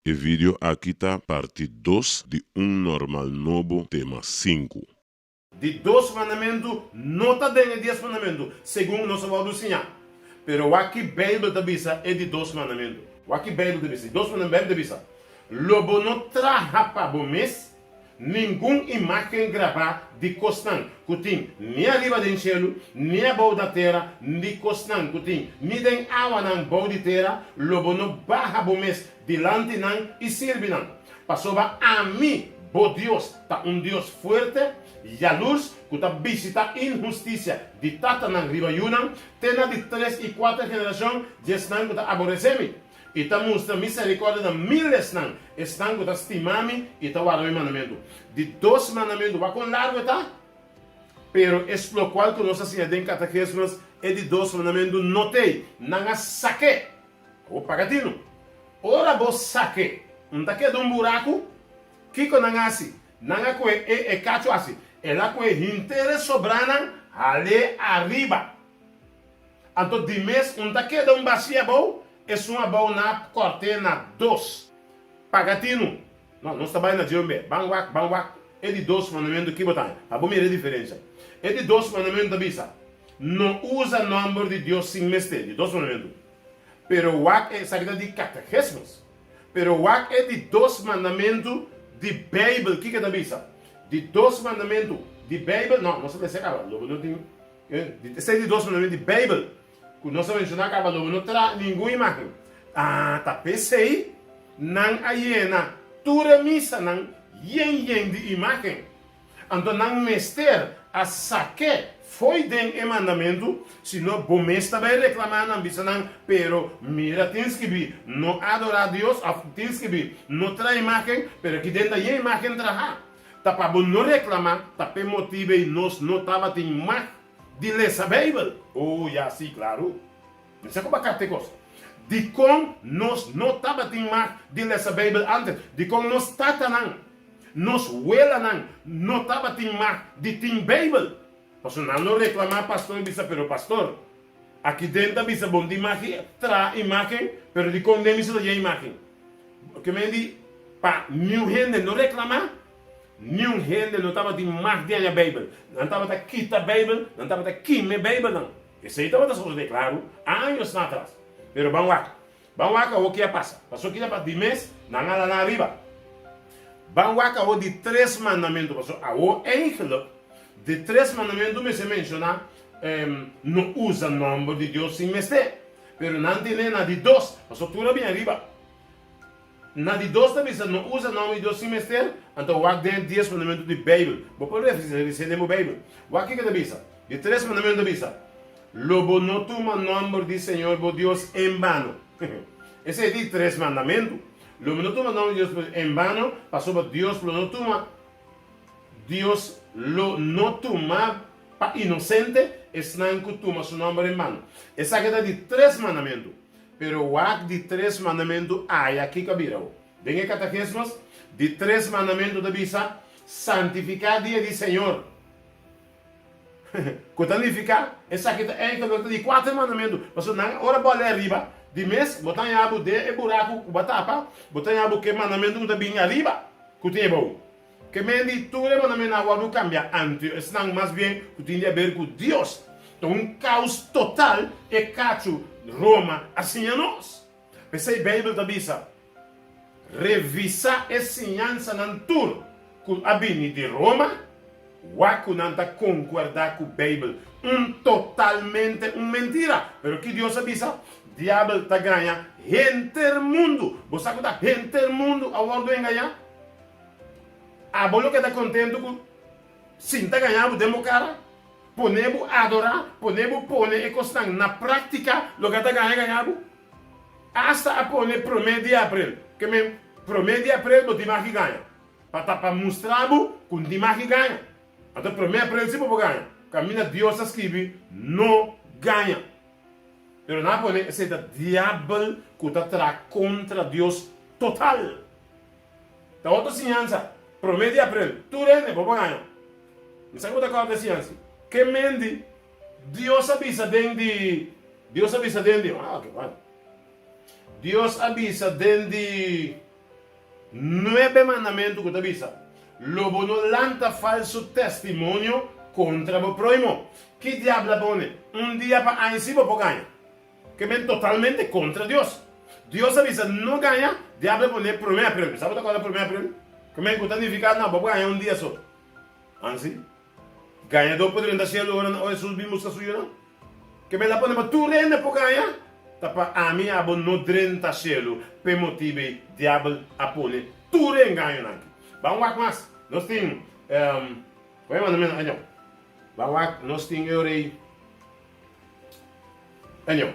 E video aki ta parti dos di un normal nobo tema sinku. Di dos mandamentu no ta den e dies mandamentu, segun nos a wòrdu siñá. Pero wak ki Beibel ta bisa e di dos mandamentu. Wak ki Beibel ta bisa. Di dos mandamentu Beibel ta bisa, Lo bo no traha pa bo mes ningun imágen grabá di kosnan ku tin ni ariba den shelu, ni abou na tera, ni kosnan ku tin ni den awanan bou di tera, lo bo no baha bo mes dilanti nan i sirbi nan. Pasobra ami, bo Dios, ta un Dios fuerte, yalurs, ku ta bishitá inhustisia di tatanan riba yunan, te na di tres i kuater generashon di esnan ku ta aboresé mi, i ta mustra miserikòrdia na mílesnan, esnan ku ta stima mi i ta warda mi mandamentu. Di dos mandamentu, wak kon largu e ta? Pero es lokual ku nos a siña den katekismus, e di dos mandamentu no t'ei, nan a sak'é. Bo paga tinu. Ora bo sake un ta keda un buraku, kiko nan hasi? Nan a kohe e e kachu hasi. El a kohe hinter e sobranan hal'é ariba. Anto di mes un ta keda un bashí abou, esun abou nan a kòrt'é na dos. Paga tinu. No, nos ta bai na dje un be. Ban wak, ban wak e di dos mandamentu ki bo ta haña, pa bo mira e diferensha. E di dos mandamentu ta bisa, No usa nòmber di Dios sin mester. Di dos mandamentu. Pero wak e, esaki ta di kategismus. Pero wak e di dos mandamentu di Beibel, kiko e ta bisa? Di dos mandamentu di Beibel, no, nos a mester kaba, lo bo no tin, esei di dos mandamentu di Beibel ku nos a menshoná kaba, lo bo no traha ningun imágen. Ah, ta p'esei nan a yena tur e misanan yen yen di imágen. Anto nan mester a sak'é fo'i den e mandamentu, sino bo mes ta bai reklamá nan, bisa nan, Pero mira, tin skibí, No adorá Dios, òf tin skibí, No traha imágen, pero aki den ta yen imágen trahá. Ta pa bo no reklamá, ta p'e motibu ei nos no tabatin mag di lesa Beibel. O, ya, sí, klaru. Mi sa ku bo a kapta e kos. Dikon nos no tabatin mag di lesa Beibel ántes? Dikon nos tatanan, nos welanan no tabatin mag di tin Beibel? Pasobra nan lo reklamá pastor i bisa, Pero pastor, aki den ta bisa bon tin mag di traha imágen, pero dikon den mester ta yen imágen? Ke men di pa niun hende no reklamá, niun hende no tabatin mag di haña Beibel. Nan tabata kita Beibel, nan tabata kima e Beibelnan. Esei tabata sosodé klaru añosnan atras. Pero ban wak. Ban wak awor ki a pasa. Pasobra ki ta pasa? Di mes nan a lana ariba. Ban wak awor di tres mandamentu. Pasobra awor eigenlijk di tres mandamentu mester menshoná no usa nòmber di Dios sin mester. Pero nan tene na di dos. Pasobra tur a bini ariba. Na di dos ta bisa no usa nòmber di Dios sin mester, anto wak den e dies mandamentu di Beibel. Bo por referensia den bo Beibel. Wak kiko ta bisa. Di tres mandamentu ta bisa, Lo bo no tuma nòmber di Señor bo Dios en bano. Esei di tres mandamentu. Lo bo no tuma nòmber di Dios en bano, pasobra Dios lo no tuma Dios lo no tuma pa inosente esnan ku tuma su nòmber en bano. Esaki ta di tres mandamentu. Pero wak di tres mandamentu aya kiko a bira bo? Den e katagesmus, di tres mandamentu ta bisa, Santifiká dia di Señor. Ku ta nifiká? Esaki ta enkel ta di kuater mandamentu. Pasobra nan ora bo a lei ariba, di mes bo ta haña bo den e buraku ku bo a tapa, bo ta haña bo ku e mandamentu ku ta bini ariba ku tin ebou. Ke men di tur e mandamentunan a wòrdu kambiá anto esnan mas bien ku tin di aber ku Dios. Ta un kaos total e kachu Roma a siña nos. P'esei Beibel ta bisa, Revisá e siñansanan tur ku a bini di Roma, wak ku nan ta konkuerdá ku Beibel. Un totalmente un mentira! Pero ki Dios a bisa? Diabel ta gaña henter mundu. Bo sa ku ta henter mundu a wòrdu engañá? Abo lo keda kontentu ku sinta gaña bo den bo kara? Pone bo adorá, pone bo pone e kosnan na práktika, loke a ta gaña gaña bo. Asta a pone promé di aprel. Ke men, promé di aprel bo tin maki gaña. Pa ta pa mustra bo ku no tin maki gaña. Anto promé aprel si bo por gaña. Kaminda Dios a skibi no gaña. Pero nan a pone esei ta diabel ku ta traha kontra Dios total. Ta otro siñansa, promé di aprel, tur hende bo por gaña. Mi sa ku bo ta kòrda e siñansa. Ke men di, Dios a bisa den di, Dios a bisa den di, ah, ke bueno. Dios a bisa den di. Nuebe mandamentu ku ta bisa, Lo bo no lanta falsu testimonio kontra bo próhimo. Ki diabel a pone un dia pa aña si bo por gaña? Ke men totalmente kontra Dios. Dios a bisa no gaña, diabel a pone promé aprel. Sa bo ta kòrda promé aprel? Ke men ku ta nifiká no, bo por gaña un dia so. Ansi? Gañadó por drenta shelu ora ora Hesus bin buska su yunan? Ke men a pone pa tur hende por gaña? Ta pa ami i abo no drenta shelu, p'e motibu ei diabel a pone tur e engañonan aki. Ban wak mas. Nos tin, Wei mandamentu, año. Ban wak, nos tin e ora ei, año.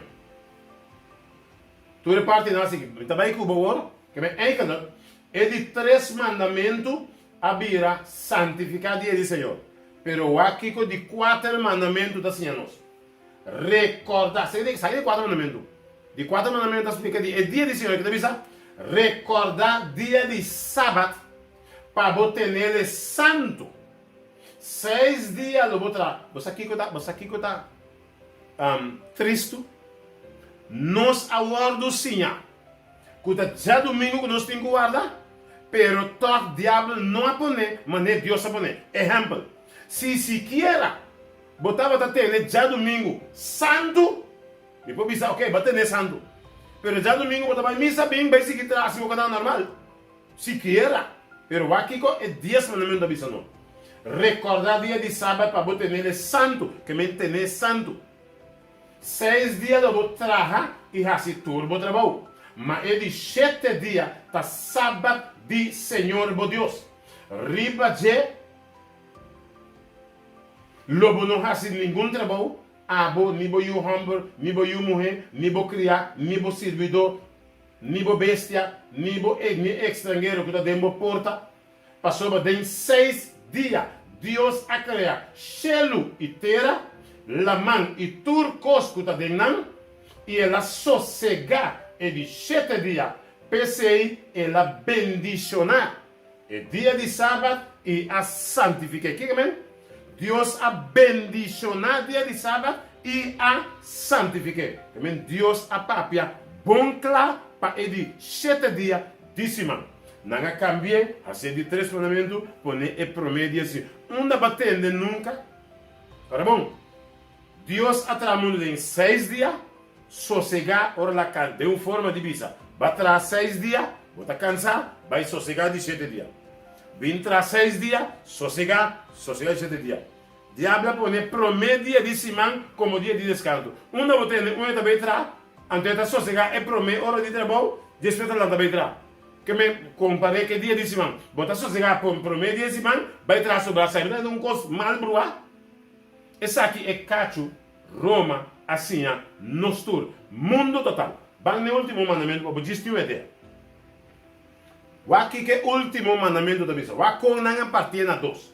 Tur e partinan a sigui. Mi ta bai ku bo awor, ke men eigenlijk e di tres mandamentu a bira santifiká dia di Señor. Pero wak kiko di kuater mandamentu ta siña nos. Rekordá. Sa ki di kuater mandamentu? Di kuater mandamentu ta splika di e dia di Señor ki ta bisa, Rekordá dia di Sabat pa bo tenel e santu. Seis dia lo bo traha. Bo sa kiko ta, bo sa kiko ta tristu? Nos a wòrdu siña ku ta djadumingu ku nos tin ku warda, pero tòg diabel no a pone manera Dios a pone. Ehèmpel, si sikiera bo tabata tene djadumingu santu, mi por bisa oke, bo a tene santu, pero djadumingu bo ta bai misa bin bai sigui traha si bo keda normal. Sikiera. Pero wak kiko e dies mandamentu ta bisa no. Rekòrdá dia di sabat pa bo tenel e santu, ke men ten'é santu. Seis dia lo bo traha i hasi tur bo trabou, ma e di shete dia ta sabat di Señor bo Dios. Riba dje lo bo no hasi ningun trabou, abo, ni bo yu hòmber, ni bo yu muhé, ni bo kriá, ni bo sirbidó, ni bo bestia, ni bo ni e ekstrangero ku ta den bo porta. Pasobra den seis dia Dios a krea shelu i tera, laman i tur kos ku ta den nan, i el a sosegá e di shete dia, p'esei el a bendishoná e dia di sabat i a santifik'é. Kiko men? Dios a bendishoná dia di sabat i a santifik'é. Ke men Dios a papia bon kla pa e di shete dia di siman. Nan a kambi'é, hasié di tres mandamentu, pone e promé dia si. Unda bo a tende nunka? Ora bon, Dios a traha mundu den seis dia, sosegá ora la kan, den un forma di bisa, bo a traha seis dia, bo ta kansá, bai sosegá di shete dia. Bin traha seis dia, sosegá, sosegá di shete dia. Diablo a pone promé dia di siman komo dia di deskanso. Unda bo tende un e ta bai traha, anto e ta sosegá e promé ora di trabou, despues ta lanta bai traha. Ke men kompar'é ku e dia di siman. Bo ta sosegá promé dia di siman, bai traha sobrá sai. Bo ta hasi un kos mal bruá. Esaki e kachu Roma a siña nos tur, mundo total. Ban n'e último mandamentu pa bo djis tin un idea. Wak kiko e último mandamentu ta bisa. Wak kon nan a partié na dos.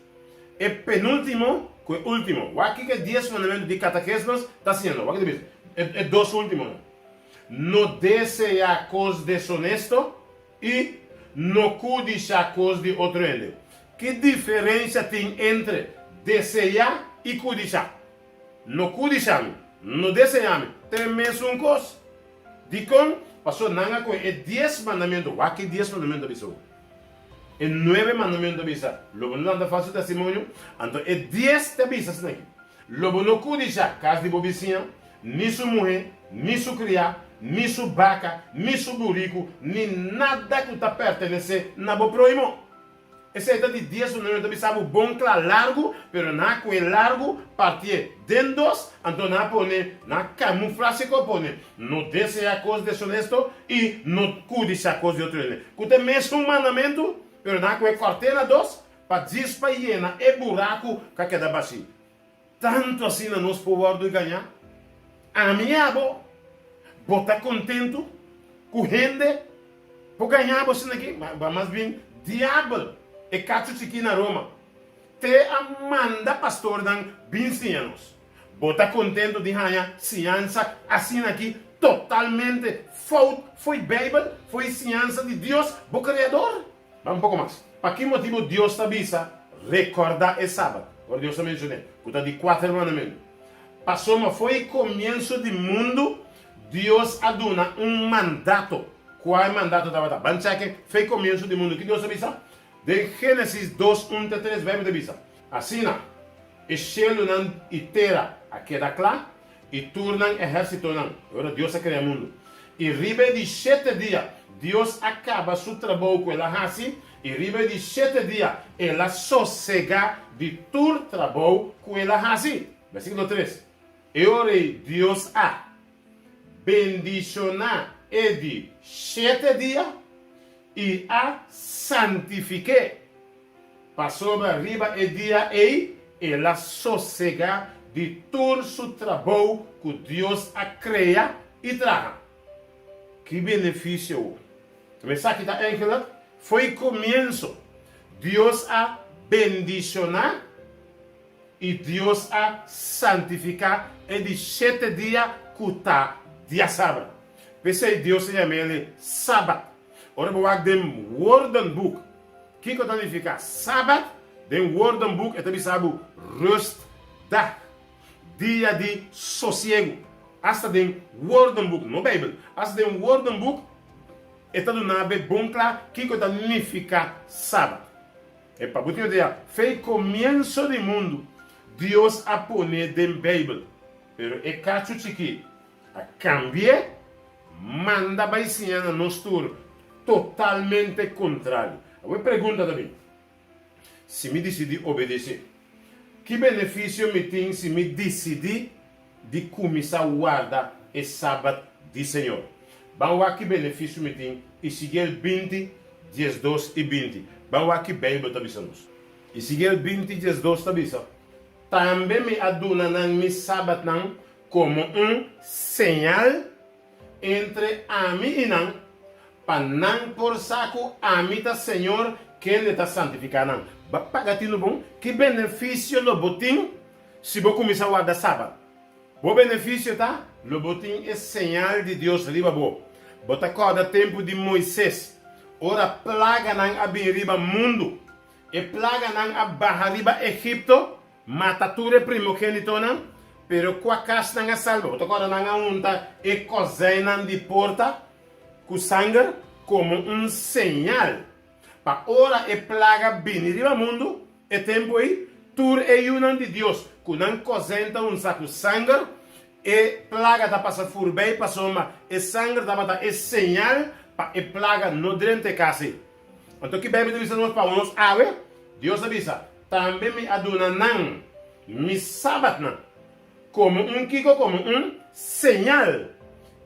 E penúltimo ku e último. Wak kiko e dies mandamentu di katakesmas ta siña nos. Wak kiko ta bisa. E dos últimonan. No deseá kos desonesto i no kudishá kos di otro hende. Ki diferensha tin entre deseá i kudishá? No kudishá mi, no deseá mi, ta e mesun kos. Dikon? Pasobra nan a kohe e dies mandamentu. Wak e dies mandamentu ta bisa bo. E nuebe mandamentu ta bisa, Lo bo no lanta falsu testimonio. Anto e dies ta bisa asina aki, Lo bo no kudishá kas di bo bisiña, ni su muhé, ni su kriá, ni su baka, ni su buriku, ni nada ku ta pertenesé na bo próhimo. Esei ta di dies mandamentu ta bisa bo bon kla largu, pero nan a kohe largu, partié den dos, anto nan a pone, nan a kamufla si ku a pone, No deseá kos deshonesto i no kudishá kos di otro hende. Ku ta e mesun mandamentu, pero nan a kohe kòrt'é na dos, pa djis pa yena e buraku ku a keda bashí. Tantu asina nos por wòrdu gañá? Ami i abo, bo ta kontentu ku hende por gañá bo asina aki? Ma mas bien, diabel, e kachu chikí na Roma, te a manda pastornan bin siña nos. Bo ta kontentu di haña siñansa asina aki totalmente fout fo'i Beibel, fo'i siñansa di Dios, bo Kreador? Ban un poko mas. Pa ki motibu Dios ta bisa, Rekòrdá e Sabat? Ora Dios ta menshon'é, ku ta di kuater mandamentu. Pasobra fo'i komienso di mundu, Dios a duna un mandato. Kua e mandato tabata? Ban chèk'e fe komienso di mundu. Ki Dios a bisa? Den Génesis dos, un te tres Beibel ta bisa, Asina e shelunan i tera a keda kla, i tur nan ehérsitonan, ora Dios a krea mundu. I riba e di shete dia Dios a kaba su trabou ku el a hasi, i riba e di shete dia el a sosegá di tur trabou ku el a hasi. Versíkulo tres, E ora ei Dios a bendishoná e di shete dia i a santifik'é, pasobra riba e dia ei el a sosegá di tur su trabou ku Dios a krea i traha. Ki benefisio wu! Esaki ta eigenlijk fo'i komienso Dios a bendishoná I Dios a santifiká e di shete dia ku ta diasabra. P'esei Dios a yam'el Sabat. Ora bo wak den Woordenboek kiko ta nifiká Sabat, den Woordenboek e ta bisa bo rustdag, dia di sosiegu. Asta den Woordenboek, no Beibel, asta den Woordenboek e ta duna bo bon kla kiko ta nifiká Sabat. E pa bo tin idea, fei komienso di mundu Dios a pone den Beibel, pero e kachu chikí a kambi'é, manda bai siña na nos tur totalmente kontrario. Awor e pregunta ta bin, Si mi disidí obedesé, ki benefisio mi tin si mi disidí di kuminsá warda e Sabat di Señor. Ban wak ki benefisio mi tin Ezekiel 20, 12 i 20. Ban wak ki Beibel ta bisa nos. Ezekiel 20, 12 ta bisa, Tambe mi a duna nan mi Sabatnan komo un señal entre ami i nan, pa nan por sa ku ami ta Señor kende ta santifiká nan. Bo a paga tinu bon? Ki benefisio lo bo tin Si bo kuminsá warda Sabat, bo benefisio ta lo bo tin e señal di Dios riba bo. Bo ta kòrda tempu di Moises, ora plaganan a bin riba mundu. E plaganan a baha riba Egipto, mata tur e primogénitonan, pero kua kasnan a salba? Bo ta kòrda nan a hunta e kozijnnan di porta ku sanger komo un señal pa ora e plaga bini riba mundu, E tempu ei, tur e yunan di Dios ku nan kosen ta unsa ku sanger, e plaga ta pasa furbei pasobra e sanger tabata e señal pa e plaga no drenta e kas ei. Anto ki Beibel ta bisa nos pa nos awe? Dios a bisa, Tambe mi a duna nan mi sabatnan komo un kiko? Komo un señal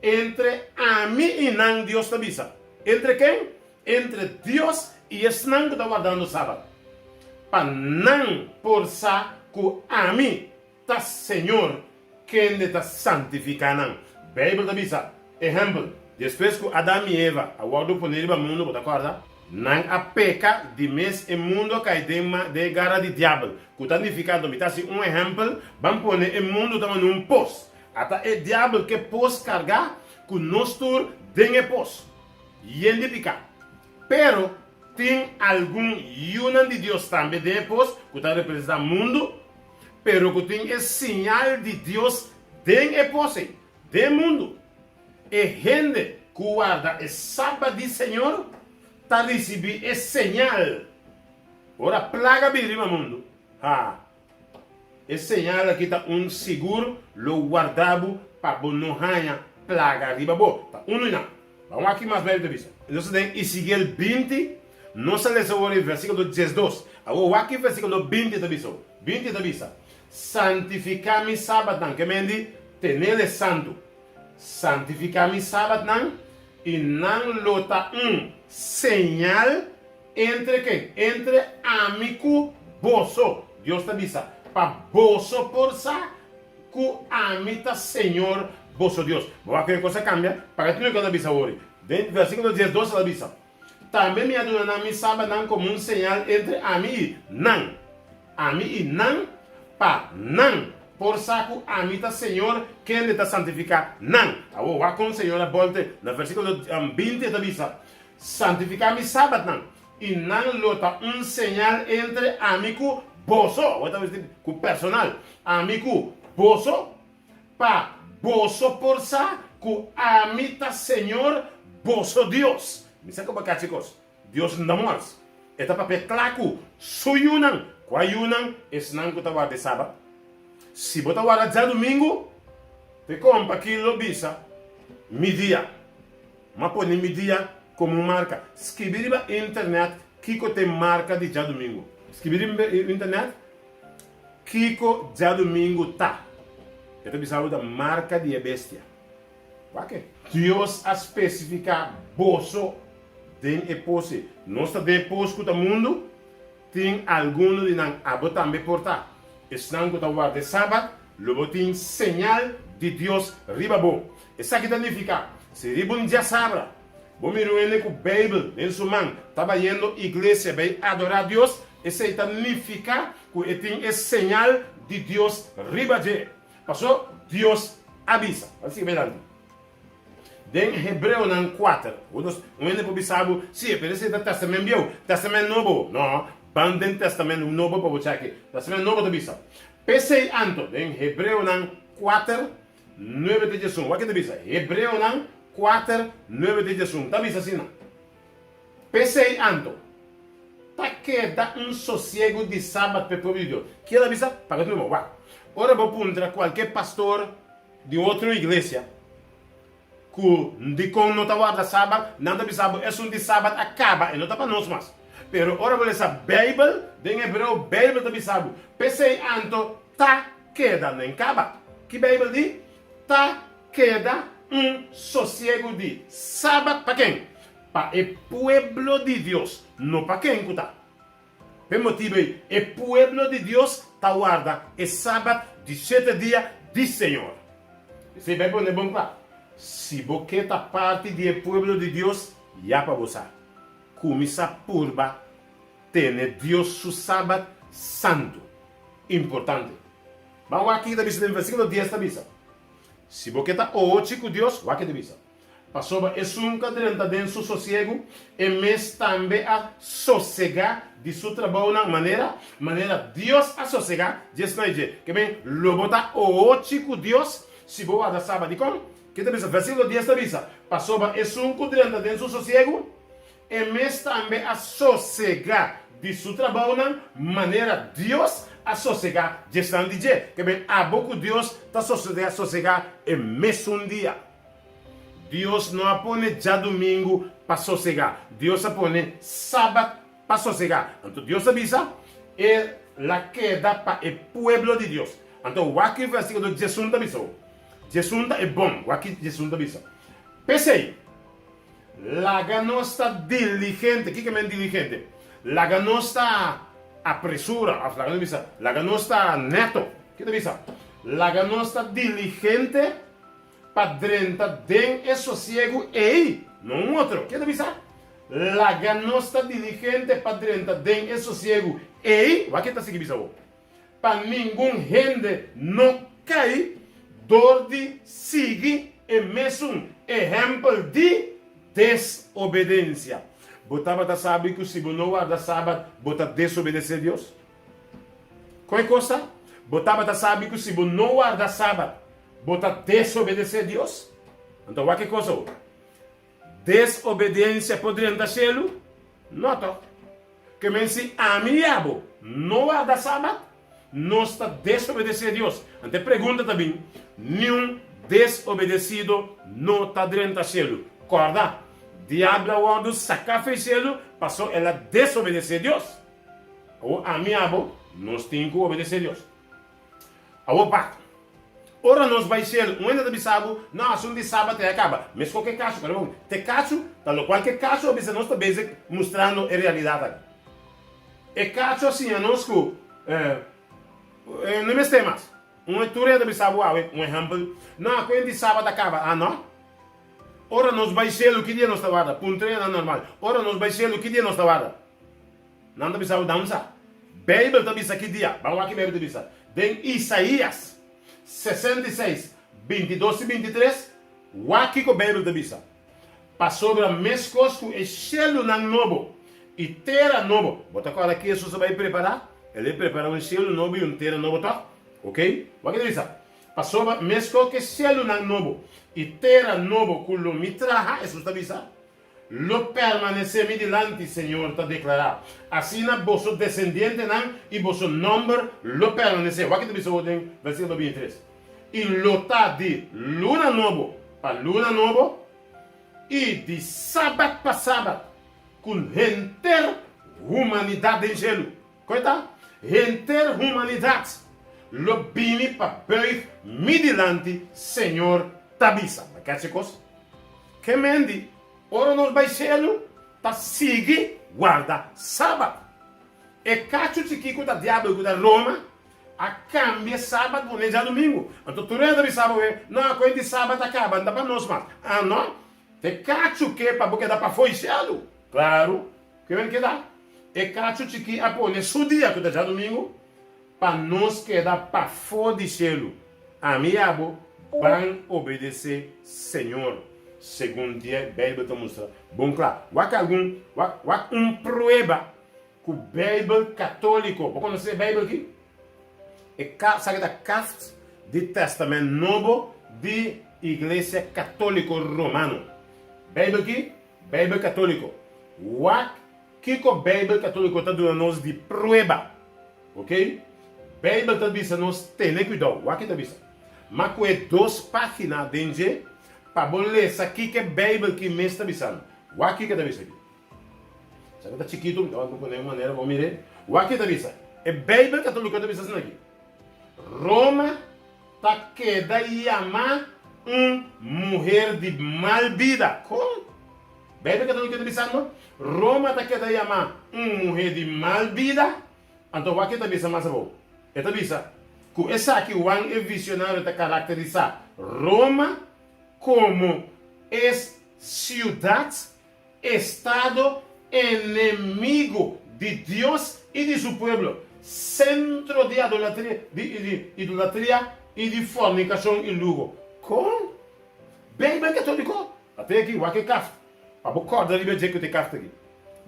entre ami i nan, Dios ta bisa. Entre ken? Entre Dios i esnan ku ta wardando Sabat, pa nan por sa ku ami ta Señor kende ta santifiká nan. Beibel ta bisa, Ehèmpel, despues ku Adam i Eva a wòrdu poné riba mundu, bo ta kòrda? Nan a peka, di mes e mundu a kai den den e gara di diabel, ku ta nifiká, anto mi ta hasi un ehèmpel, ban pone e mundu ta manera un pos, ata e diabel ke pos kargá ku nos tur den e pos. Yen di piká. Pero tin algun yunan di Dios tambe den e pos ku ta representá mundu, pero ku tin e siñal di Dios den e pos ei, den mundu. E hende ku warda e Sabat di Señor ta risibí e señal. Ora plaga bini riba mundu, ha! E señal aki ta un sigur lo warda bo pa bo no haña plaga riba bo. Ta unu i nan. Ban wak ki mas Beibel ta bisa. Nos ta den Ezekiel 20, nos a lesa awor e versikulo 12. Awor wak ki versikulo 20 ta bisa awor. 20 ta bisa, Santifiká mi sabatnan, ke men di, tenel e santu. Santifiká mi sabatnan, i nan lo ta un señal Entre ken? Entre ami ku boso, Dios ta bisa, pa boso por sa ku ami ta Señor boso Dios. Bo wak ku e kos a kambia? Paga tinu ke el a bisa awor. Den versíkulo 12 el a bisa, Tambe mi a duna nan mi sabatnan komo un señal entre ami i nan, ami i nan, pa nan por sa ku ami ta Señor kende ta santifiká nan. Awor wak kon Señor a bòlte na versíkulo 20 e ta bisa, Santifiká mi sabatnan, i nan lo ta un señal entre ami ku boso, awor ta bisa ku personal, ami ku boso, pa boso por sa ku ami ta Señor, boso Dios. Mi sa ku bo kachi kos. Dios no ta mors. E ta papia kla ku Su yunan. Kua yunan? Esnan ku ta warda e Sabat. Si bo ta warda djadumingu, te kompa ki lo bisa, Mi dia. M'a pone mi dia komo un marka. Skibi riba internet kiko ta e marka di djadumingu. Skibi riba internet kiko djadumingu ta. E ta bisa bo ta marka di e bestia. Wak e. Dios a spesifiká boso den e pos ei. Nos ta den e pos ku ta mundu? Tin alguno di nan abo tambe por ta. Esnan ku ta warda e Sabat, lo bo tin señal di Dios riba bo. Esaki ta nifiká, si riba un diasabra bo mira un hende ku Beibel den su man ta bayendo iglesia bai adorá Dios, esei ta nifiká ku e tin e señal di Dios riba dje. Pasó Dios a bisa. Ban sigui bai dilanti. Den Hebreonan kuater, un hende por bisa bo, Sí, pero esei ta Tèstamènt Bieu. Tèstamènt Nobo? No, ban den Tèstamènt Nobo pa bo chèk'e. Tèstamènt Nobo ta bisa, P'esei anto, den Hebreonan kuater, nuebe te diesun, wak ke ta bisa? Hebreonan kuater, nuebe te diesun, ta bisa asina, P'esei anto, ta keda un sosiegu di Sabat p'e pueblo di Dios. Kier a bisa? Paga tur bo. Wak, ora bo puntra kualke pastor di otro iglesia ku dikon no ta warda Sabat, nan ta bisa bo esun di Sabat a kaba, e no ta pa nos mas. Pero ora bo lesa Beibel, den hebreo Beibel ta bisa bo, p'esei anto ta keda, no en kaba. Ki Beibel di? Ta keda un sosiegu di Sabat pa ken? Pa e pueblo di Dios, no pa ken ku ta. P'e motibu ei, e pueblo di Dios ta warda e Sabat di shete dia di Señor. Esei bai pone bon kla. Si bo ke ta parti di e pueblo di Dios, ya pa bo sa. Kuminsá purba tene Dios su Sabat santu. Importante. Ban wak kiko ta bisa den versíkulo dies ta bisa, Si bo ke ta ohochi ku Dios, wak ke ta bisa. Pasobra esun ku a drenta den su sosiegu, e mes tambe a sosegá di su trabounan manera manera Dios a sosegá djesnan i dje. Ke men, lo bo ta ohochi ku Dios si bo warda Sabat. Dikon? Ke ta bisa? Versíkulo dies ta bisa, Pasobra esun ku drenta den su sosiegu, E mes tambe a sosegá di su trabounan manera Dios a sosegá djesnan di dje. Ke men abo ku Dios ta sosodé a sosegá e mesun dia. Dios no a pone djadumingu pa sosegá. Dios a pone Sabat pa sosegá. Anto Dios a bisa, E la keda pa e pueblo di Dios. Anto wak e versíkulo djesun ta bisa. Djesun ta e bon. Wak ki djesun ta bisa. P'esei. Laga nos ta diligente. Kiko men diligente? Laga nos ta apresura, of laga nos bisa, laga nos ta neto. Kiko ta bisa? Laga nos ta diligente pa drenta den e sosiegu ei, no un otro. Kiko ta bisa? Laga nos ta diligente pa drenta den e sosiegu ei, wak ke ta sigui bisa awor. Pa ningun hende no kai dor di sigui e mesun ehèmpel di desobedensia. Bo tabata sabi ku si bo no warda Sabat, bo ta desobedesé Dios? Kon e kos ta? Bo tabata sabi ku si bo no warda Sabat, bo ta desobedesé Dios? Anto wak e kos awor. Desobedensia por drenta shelu? No tòg. Ke men si ami i abo no warda Sabat, nos ta desobedesé Dios. Anto e pregunta ta bin, Niun desobedesido no ta drenta shelu. Kòrda, Diabel a wòrdu saká fei shelu paso el a desobedesé Dios. Awor ami i abo nos tin ku obedesé Dios. Awor pak, ora nos bai shelu, un hende ta bisa bo, No, asun di Sabat ei a kaba. Meskos ku e kachu, kòrda bon, te kachu ta lokual ku e kachu a bisa nos ta bezig mustrando e realidat aki. E kachu a siña nos ku e no mester mas. Un tur hende ta bisa bo awe, un ehèmpel, No, ku e di Sabat a kaba. Ah, no? Ora nos bai shelu, ki dia nos ta warda? Puntra e nan normal. Ora nos bai shelu, ki dia nos ta warda? Nan ta bisa bo dansa. Beibel ta bisa ki dia? Ban wak ki Beibel ta bisa. Den Isaías 66, 22 i 23, wak kiko Beibel ta bisa, Pasobra meskos ku e shelunan nobo i tera nobo, bo ta kòrda ki Hesus a bai prepará? El a prepará un shelu nobo i un tera nobo tòg? Oke, wak ki ta bisa, Pasobra meskos ku e shelunan nobo i tera nobo ku lo mi traha, Hesus ta bisa. lo permanesé mi dilanti, Señor ta deklará. Asina boso desendientenan i boso nòmber lo permanesé. Wak ki ta bisa bo den versíkulo bintitres. I lo ta di luna nobo pa luna nobo, i di sabat pa sabat, ku henter humanidat den shelu. Koe ta? Henter humanidat lo bini pa buig mi dilanti, Señor ta bisa. Bo kèt si kos? Ke men di, ora nos bai shelu, ta sigui warda Sabat. E kachu chikí ku ta diabel ku ta Roma a kambia Sabat pone djadumingu. Anto tur hende ta bisa bo, No, koe di Sabat a kaba, no ta pa nos mas. Ah no, te kachu ke pa bo keda pafó i shelu. Klaru. Ke men keda? E kachu chikí a pone su dia, ku ta djadumingu, pa nos keda pafó di shelu. Ami i abo ban obedesé Señor, segun die Beibel ta mustra bon kla. Wak algun, wak, wak un prueba ku Beibel katóliko, bo konosé e Beibel aki? E ka, sa ki ta kaft di Tèstamènt Nobo di Iglesia Katóliko Romano. Beibel ki? Beibel Katóliko. Wak kiko Beibel Katóliko ta duna nos di prueba. Ok? Beibel ta bisa nos tene kuidou. Wak ki ta bisa. Ma kue dos página den dje pa bo lesa kiko e Beibel ki mes ta bisando. Wak kiko e ta bisa aki. Sa ku ta chikitu, mi ta wak pone un manera pa bo mir'é. Wak ki ta bisa. E Beibel Katóliko ta bisa asina aki, Roma ta keda yamá un muher di mal bida. Kon? Beibel Katóliko ta bisando, Roma ta keda yamá un muher di mal bida. Anto wak e ta bisa mas abou. E ta bisa, Ku esaki Juan e Visionario ta karakterisá Roma komo e siudat Estado enemigo di Dios i di su pueblo, sentro di adolatria, di idolatria i di fornikashon i luho. Kon? Beibel Katoliko? Ate aki, wak e kaft. Pa bo kòrda riba dje ku ta e kaft aki.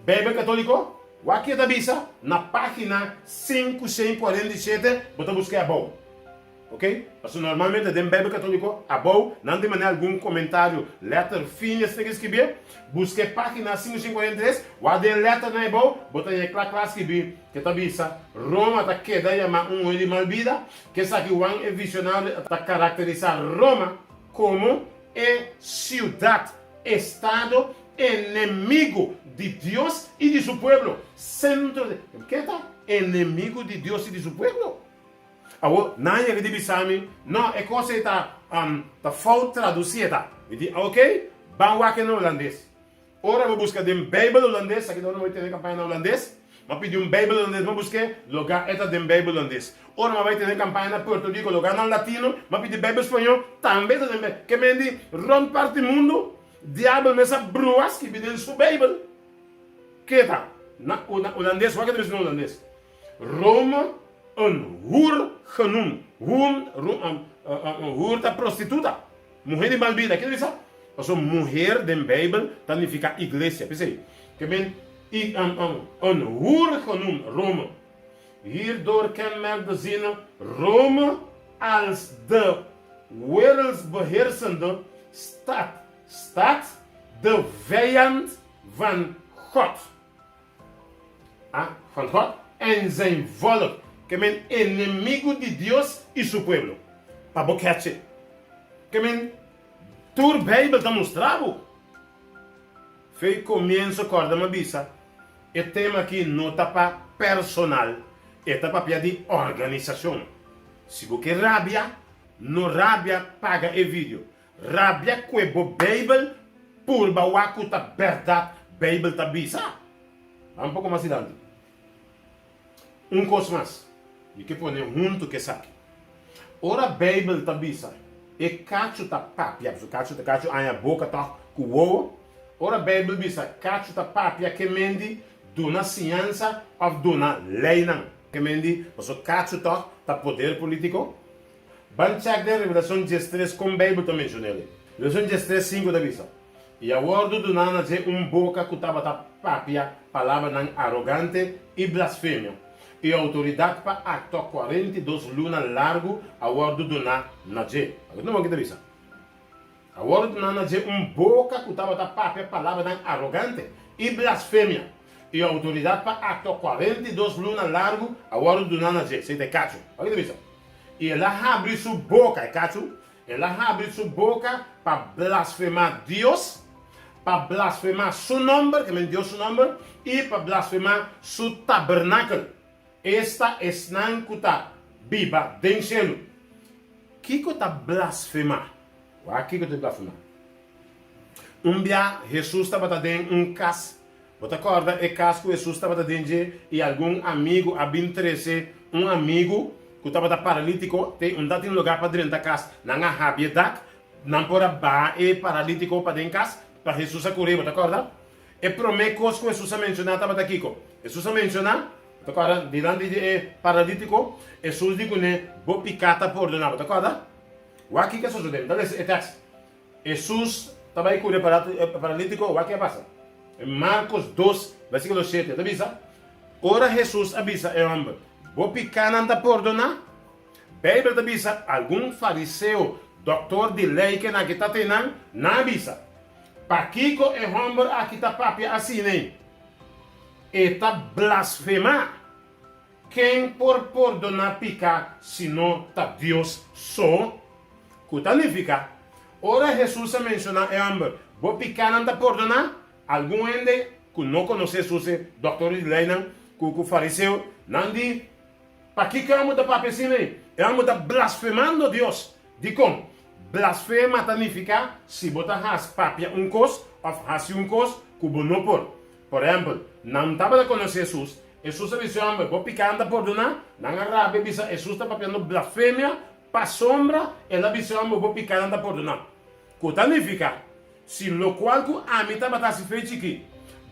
Beibel Katoliko? Wak ke ta bisa na página 547, bo ta buska e abou. Ok, pasobra normalmente den Bijbel Católico abou nan tin manera algun comentario letter fini esnan ke skibié, buska e pagina 543, wak den letternan ebou bo ta haña kla kla skibí ke ta bisa Roma ta keda yamá un muhé di mal bida, ke esaki Juan e Visionario ta karakterisá Roma komo e siudat, estado, enemigo di Dios i di su pueblo, sentro di, ke ta? Enemigo di Dios i di su pueblo. Awor, nan yega di bisa mi, No, e kos ei ta, ta fout tradusí e ta. Mi di, Oké, ban wak e na hulandes. Ora bo buska den Beibel hulandes, aki ta ora mi bai tene kampaña na hulandes, mi a pidi un Beibel hulandes, mi a busk'é, logá e ta den Beibel hulandes. Ora mi a bai tene kampaña na Puerto Rico, logá nan latino, mi a pidi Beibel spañó, tambe e ta den Beibel. Ke men di, rònt parti mundu, diabel mes a brua skibi den su Beibel. Ke ta? Na hulandes, wak e ta bisa na hulandes. Rome een hoer genoemd. Hoer, un hoer ta prostituta, muher di mal bida. Kiko ta bisa? Pasobra muher den Bijbel ta nifica iglesia. P'esei, ke men een hoer genoemd, Rome. Hierdoor kenmerkt de zin Rome als de wereldsbeheersende stad, stad, de vijand van God. A Van God en zijn volk, ke men enemigu di Dios i su pueblo. Pa bo catch it. Ke men tur Bijbel ta mustra bo. Fei comienso corda mi a bisa, e tema aki no ta pa personal, e ta papia di organisacion. Si bo ke rabia, no rabia paga e video. Rabia kue bo Beibel purba wak ku ta bèrdat Beibel ta bisa. Ban poko mas dilanti. Un kos mas mi ke pone huntu ku esaki. Ora Beibel ta bisa e kachu ta papia, pasobra kachu ta kachu aña boka tòg ku wowo. Ora Beibel bisa kachu ta papia ke men di duna siñansa òf duna leinan. Ke men di pasobra kachu tòg ta poder polítiko. Ban chèk den Revelashon diestres kon Beibel ta menshon'el. Revelashon diestres sinku ta bisa, I a wòrdu duná na dje un boka ku tabata papia palabranan arogante i blasfemia, i outoridat pa aktua 42 luna largu a wòrdu duná na dje. Awor tuma ki ta bisa. A wòrdu duná na dje un boka ku tabata papia palabranan arogante i blasfemia, i outoridat pa aktua 42 luna largu a wòrdu duná na dje. Esei ta e kachu. Wak ki ta bisa? I el a habri su boka, e kachu, el a habri su boka pa blasfemá Dios, pa blasfemá Su nòmber, ke men Dios su nòmber, i pa blasfemá Su tabernakel, esta esnan ku ta biba den shelu. Kiko ta blasfemá? Wak kiko ta blasfemá. Un bia Hesus tabata den un kas. Bo ta kòrda e kas ku Hesus tabata den dje i algun amigu a bin trese un amigu ku tabata paralítiko? Te un tatin lugá pa drenta kas. Nan a habri e dak, nan por a baha e paralítiko pa den kas, pa Hesus a kura ei. Bo ta kòrda? E promé kos ku Hesus a menshoná tabata kiko? Hesus a menshoná, bo ta kòrda, dilanti di e paralítiko, Hesus di kuné, Bo piká ta pordoná. Bo ta kòrda? Wak kiko a sosodé. Mi ta lesa e tèks. Hesus ta bai kura e paralítiko, wak ke a pasa. Markos 2, versíkulo 7, ta bisa, Ora Hesus a bisa e hòmber, Bo pikánan ta pordoná, Beibel ta bisa, algun fariseo, dòktor di lei ke nan ki ta teinan, nan a bisa, Pakiko e hòmber aki ta papia asin'ei? E ta blasfemá! Ken por pordoná piká si no ta Dios so? Ku ta nifiká, ora Hesus a menshoná e hòmber, Bo pikánan ta pordoná, algun hende ku no konosé Hesus, e dòktor di leinan ku ku fariseo, nan di, Pakiko e hòmber ta papia asina ei? E hòmber ta blasfemando Dios! Dikon? Blasfema ta nifiká si bo ta hasi papia un kos òf hasi un kos ku bo no por. Por ehèmpel, nan tabata konosé Hesus. Hesus a bisa e hòmber, Bo piká ta pordoná. Nan a rabia bisa, Hesus ta papiando blasfemia. Pasobra el a bisa e hòmber, Bo pikánan ta pordoná. Ku ta nifiká, si lokual ku ami tabata hasi fe chikí,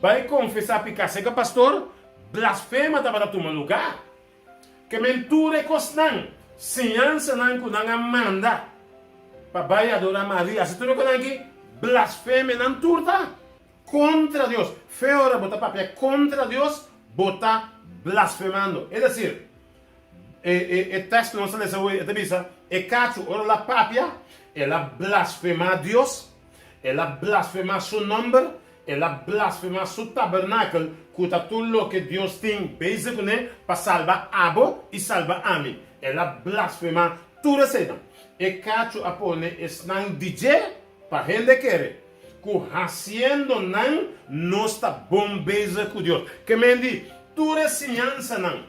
bai konfesá piká serka pastor, blasfema tabata tuma lugá. Ke men tur e kosnan, siñansanan ku nan a manda pa bai adorá Maria, hasi tur e kosnan aki, blasfemia nan tur ta kontra Dios. Fe ora bo ta papia kontra Dios, bo ta blasfemando. Es desir, e e e tèks ku nos ta lesa awe, e ta bisa, e kachu ora el a papia, el a blasfemá Dios, el a blasfemá su nòmber, El a blasfemá su tabernakel, ku ta tur loke Dios tin bezig kuné pa salba abo i salba ami. El a blasfemá tur eseinan. E kachu a pone esnan di dje pa hende kere ku hasiendo nan nos ta bon bezig ku Dios. Ke men di tur e siñansanan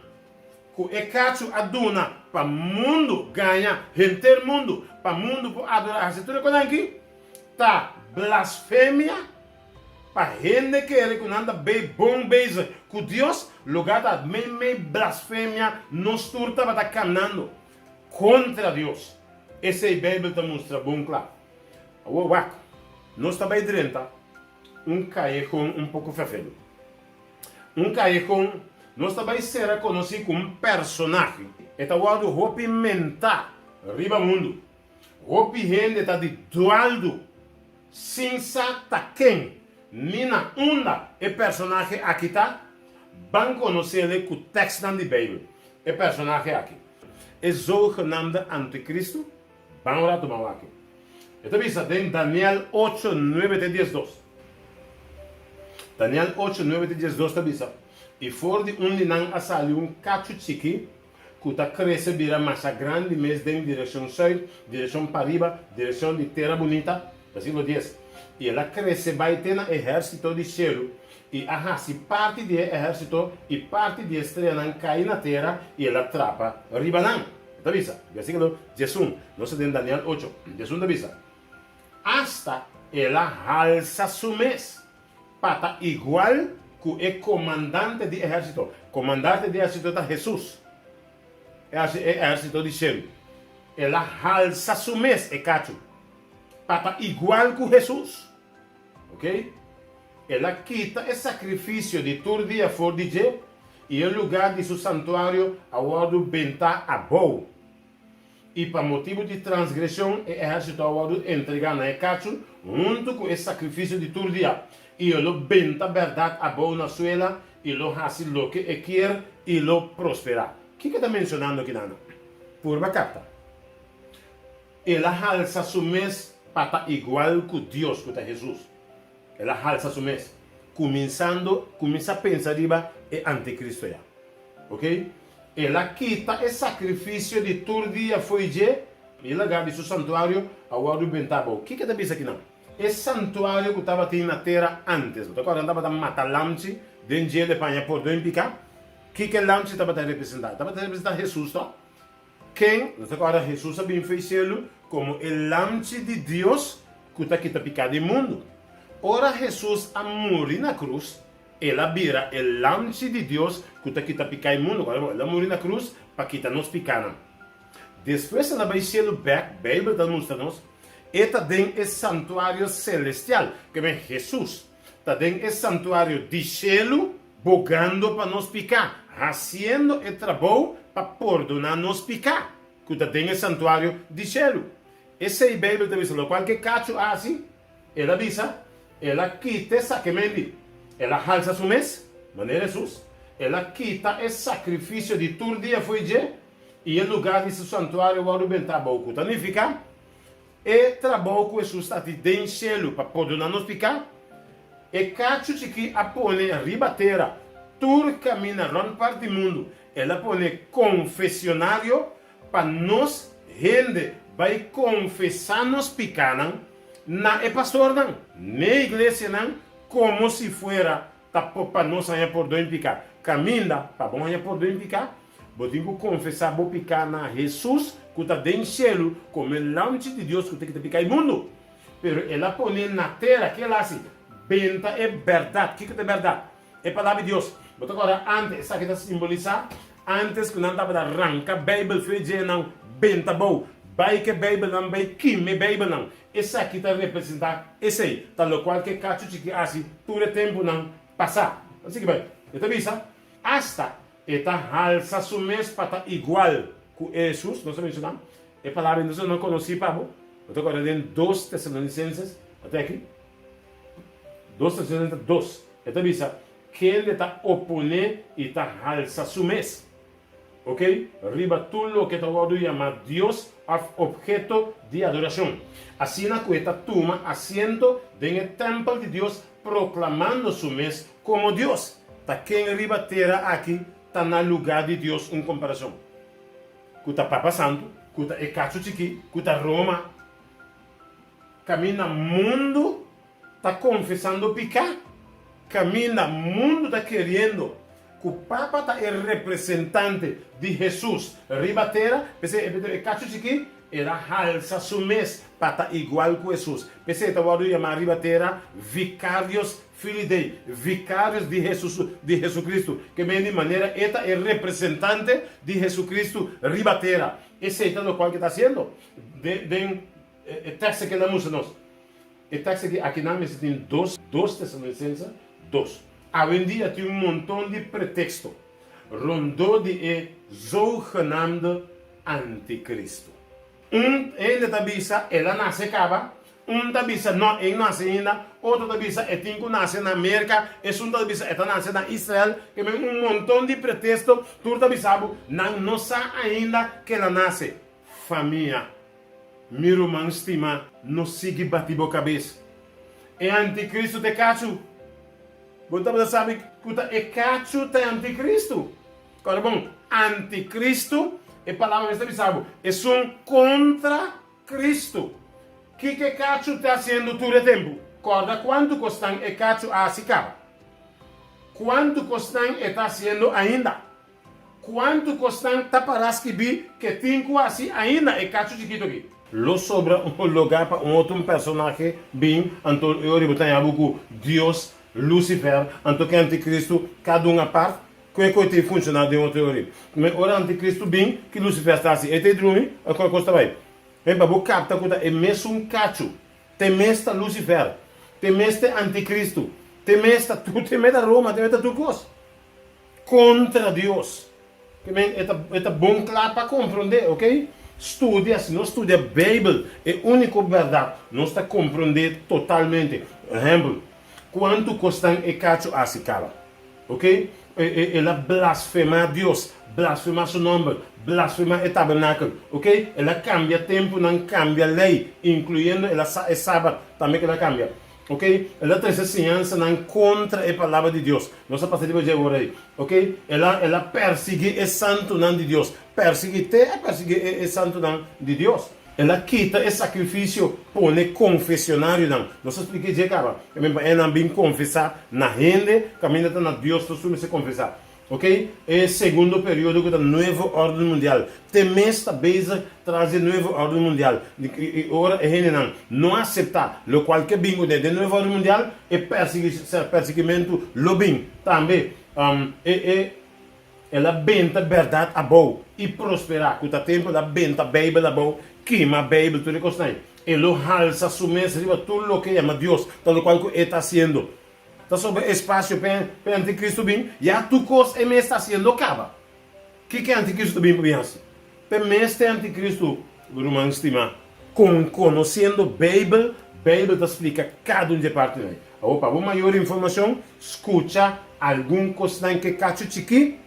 ku e kachu a duna pa mundu gaña henter mundu, pa mundu por adorá hasi tur e kosnan aki? Ta blasfemia pa hende kere ku nan ta bei bon bezig ku Dios, lugar ta meimei blasfemia nos tur tabata kanando kontra Dios. Esei Beibel ta mustra bon kla. Awor wak, nos ta bai drenta un kayehon un poko fefelu. Un kayehon, nos ta bai sera konosí ku un personahe. E ta wòrdu hopi mentá riba mundu. Hopi hende ta di dualdu sin sa ta ken ni na unda e personahe aki ta, ban konosele ku tèkstnan di Beibel. E personahe aki, e zogenaamde antikristu, ban un ratu ban wak. E ta bisa den Daniel ocho, nuebe te 12. Daniel ocho, nuebe te 12 ta bisa, I for di un di nan a sali un kachu chiki, ku ta krese bira masha grandi mes den direkshon sùit, direkshon pariba, direkshon di Tera Bunita, versíkulo dies, I el a krese bai te na ehérsito di shelu, i a hasi parti di e ehérsito i parti di e streanan kai na tera, i el a trapa riba nan. E ta bisa, versíkulo 11, nos ta den Daniel ocho, 11 ta bisa, Asta el a halsa su mes pa ta igual ku e komandante di ehérsito. Komandante di ehérsito ta Hesus, e hasi e ehérsito di shelu. El a halsa su mes, e kachu, pa ta igual ku Hesus. Oke? El a kita e sakrifisio di tur dia for di dje, i e lugá di su santuario a wòrdu bentá abou. I pa motibu di transgreshon e ehérsito a wòrdu entregá na e kachu huntu ku e sakrifisio di tur dia, i e lo benta bèrdat abou na suela i lo hasi loke e kier i lo prosperá. Kiko e ta menshonando aki nan? Purba kapta. El a halsa su mes. pa ta igual ku Dios, ku ta Hesus. El a halsa su mes, kuminsando kuminsá pensa riba e antikristo ya. Ok? El a kita e sakrifisio di tur dia fo'i dje, i e laga di su santuario a wòrdu bentá abou. Kiko e ta bisa kinan? E santuario ku tabatin na tera ántes, bo ta kòrda nan tabata mata lamchi den dje le paña pordon piká? Kiko e lamchi tabata representá? E tabata representá Hesus, tòg? Ken, nos ta kòrda Hesus a bin fo'i shelu komo e Lamchi di Dios ku ta kita piká di mundu. Ora Hesus a muri na krus, el a bira e Lamchi di Dios ku ta kita piká di mundu. Kòrda bo, el a muri na krus pa kita nos pikánan. Despues el a bai shelu bèk, Beibel ta mustra nos, e ta den e santuario selestial. Ke men, Hesus ta den e santuario di shelu bogando pa nos piká, hasiendo e trabou pa pordoná nos piká, ku ta den e santuario di shelu. Esei Beibel ta bisa lokual ku e kachu a hasi, el a bisa, El a kita e sakemendi, el a halsa su mes, manera Hesus, el a kita e sakrifisio di tur dia fo'i dje, i e lugá di su santuario wòrdu bentá abou, ku ta nifiká, E trabou ku Hesus ta hasi den shelu pa pordoná nos piká, e kachu chikí a pone riba tera tur kaminda rònt part di mundu. El a pone konfesionario pa nos hende bai konfesá nos pikánan na e pastornan, n'e iglesianan, komo si fuera ta pa nos haña pordon piká. Kaminda pa bo haña pordon piká, Bo tin ku konfesá bo piká na Hesus ku ta den shelu komo e Lamchi di Dios ku ta kita piká e mundu. Pero el a pone na tera, ke el a hasi? Benta e bèrdat. Kiko ta e bèrdat? E Palabra di Dios. Bo ta kòrda ántes, esaki ta simbolisá ántes ku nan tabata ranka Beibel for e djenan benta bou, bai ku e Beibelnan, bai kima e Beibelnan. Esaki ta representá esei, ta lokual ku e kachu chikí a hasi tur e tempunan pasá. Ban sigui bai. E ta bisa, Asta E ta halsa su mes pa ta igual ku Hesus. Nos a menshoná e palabra entonces no konosí pa bo. Bo ta kòrda den Dos Tesalonicenses, ata aki, Dos Tesalonicenses dos, e ta bisa, Kende ta oponé i ta halsa su mes, ok, riba tur loke ta wòrdu yamá dios òf opheto di adorashon, asina ku e ta tuma asiento den e tèmpel di Dios proklamando su mes komo Dios. Ta ken riba tera aki ta na lugá di Dios un komparashon? Ku ta Papa Santu, ku ta e kachu chikí, ku ta Roma. Kaminda mundu ta konfesando piká, kaminda mundu ta keriendo ku Papa ta e representante di Hesus riba tera, p'esei e kachu chikí El a halsa su mes pa ta igual ku Hesus. P'esei e ta wòrdu yamá riba tera Vicarios Filii Dei, Vikarios di Hesus, di Hesukristu, ke men di manera e ta e representante di Hesukristu riba tera. Esei ta lokual ke ta hasiendo den den e tekst ke el a mustra nos. E tekst aki akinan mester tin dos dos Tesalonisense dos. Awendia tin un monton di preteksto rondó di e zogenaamde antikristu. Un hende ta bisa el a nase kaba, un ta bisa no e nase ainda, otro ta bisa e tin ku nase na Merka, esun ta bisa e ta nase na Israel, ke men un monton di pretesto, tur ta bisa bo nan no sa ainda ke el a nase. Famia, mi ruman stima, no sigui bati bo kabes. E antikristu ta e kachu. Bo tabata sabi ku ta e kachu ta e antikristu? Kòrda bon, antikristu, e palabra mes ta bisa bo, esun kontra Kristu. Kiko e kachu ta hasiendo tur e tempu? Kòrda kuantu kosnan e kachu a hasi kaba. Kuantu kosnan e ta hasiendo ainda. Kuantu kosnan ta pará skibí ke tin ku hasi ainda e kachu chikitu aki. Lo sobra un lugá pa un otro personahe bin, anto e ora bo ta haña bo ku Dios, Lucifer, anto ku antikristu, kada un apart. Ku e kos ta funshoná den otro ora. Me ora antikristu bin, ki Lucifer ta hasi? E ta drumi, e kos ta bai. Men pa bo kapta ku ta e mesun kachu, te mes ta Lucifer, te mes ta e antikristu, te mes ta tur, te mes ta Roma, te mes ta tur kos. Kontra Dios. Ke men e ta e ta bon kla pa komprondé, ok? Studia, si nos studia Beibel, e úniko bèrdat, nos ta komprondé totalmente. Ehèmpel, kuantu kosnan e kachu hasi kaba? Ok? El a blasfemá Dios, blasfemá su nòmber, blasfemá e tabernakel. Ok? El a kambia tempunan, kambia lei, inkluyendo el a e sabat tambe ku el a kambia. Ok? El a trese siñansanan kontra e Palabra di Dios. Nos a pasa riba dje awor ei. Ok? El a el a persiguí e santunan di Dios. Persiguí, te a persiguí e e santunan di Dios. El a kita e sakrifisio pone konfesionarionan. Nos a splika e dje kaba. E men pa enan bin konfesá na hende kaminda ta na Dios nos tur mester konfesá. Ok, e segundo periodo ku ta Nuevo Orden Mundial. Te mes ta bezig tras di e Nuevo Orden Mundial. I ora e hendenan no aseptá lokual ke bin kuné den Nuevo Orden Mundial, e persiguimentu lo bin tambe. E e El a benta bèrdat abou i prosperá, ku ta tempu el a benta Beibel abou, kima Beibel, tur e kosnan ei. E lo halsa su mes riba tur loke yama Dios, ta lokual ku e ta hasiendo. Ta sobra espasio p'e p'e antikristu bin? Ya tur kos e mes ta hasiendo kaba. Kiko e antikristu ta bin pa bin hasi? P'e mes ta e antikristu, ruman stimá. Kon konosiendo Beibel, Beibel ta splika kada un dje partinan ei. Awor pa bo mayor informashon, skucha algun kosnan ke kachu chikí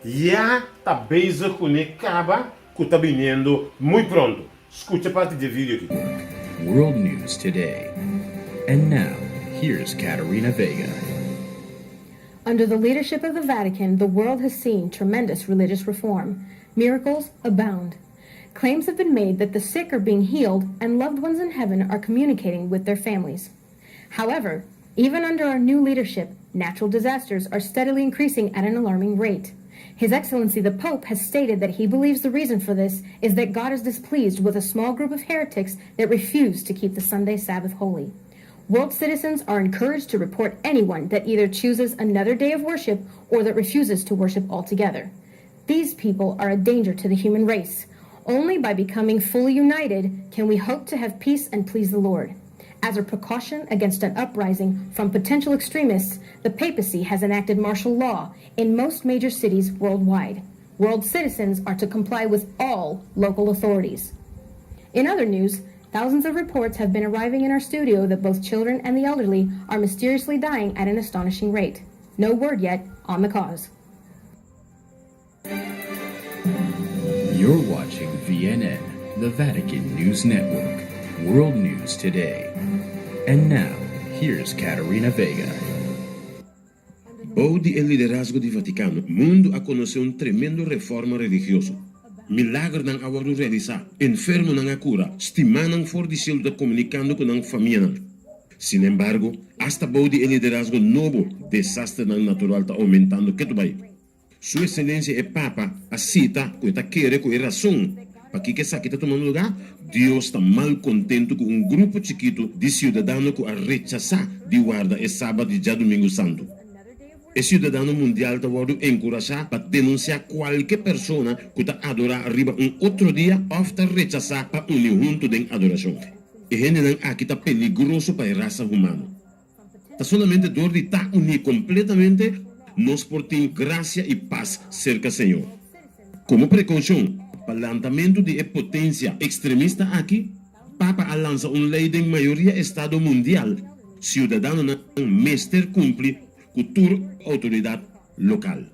ya ta bezig kuné kaba ku ta biniendo muy pronto. Skucha parti dje video aki. World News Today. And now, here's Caterina Vega. Under the leadership of the Vatican, the world has seen tremendous religious reform. Miracles abound. Claims have been made that the sick are being healed and loved ones in heaven are communicating with their families. However, even under our new leadership, natural disasters are steadily increasing at an alarming rate. His Excellency the Pope has stated that he believes the reason for this is that God is displeased with a small group of heretics that refuse to keep the Sunday Sabbath holy. World citizens are encouraged to report anyone that either chooses another day of worship or that refuses to worship altogether. These people are a danger to the human race. Only by becoming fully united can we hope to have peace and please the Lord. As a precaution against an uprising from potential extremists, the papacy has enacted martial law in most major cities worldwide. World citizens are to comply with all local authorities. In other news, thousands of reports have been arriving in our studio that both children and the elderly are mysteriously dying at an astonishing rate. No word yet on the cause. You're watching VNN, the Vatican News Network. World News Today. And now, here's Caterina Vega. Bou di e liderazgo di Vaticano, mundu a konosé un tremendo reforma religioso. Milagernan a wòrdu realisá, enfermonan a kura, stimánan for di sielu ta komunikando ku nan famianan. Sinembargo, asta bou di e liderazgo nobo, desasternan natural ta oumentando ketu bai. Su Excelencia e Papa a cita cu e ta kere cu e rason pakico esaki ta tumando lugar, Dios ta malcontento cu un grupo chikito di ciudadano cu a rechasa di warda e Sabat di djadumingo santo. E ciudadano mundial ta wordo encurasha pa denuncia cualke persona cu ta adora riba un otro dia of ta rechasa pa uni hunto den adoracion. E hendenan aki ta peligroso pa e rasa humano. Ta solamente dor di ta uní kompletamente nos por tin grasia i pas serka Señor. Komo prekoushon pa lantamentu di e potensia ekstremista aki, Papa a lansa un lei den mayoria estado mundial, siudadanonan mester kumpli ku tur outoridat lokal.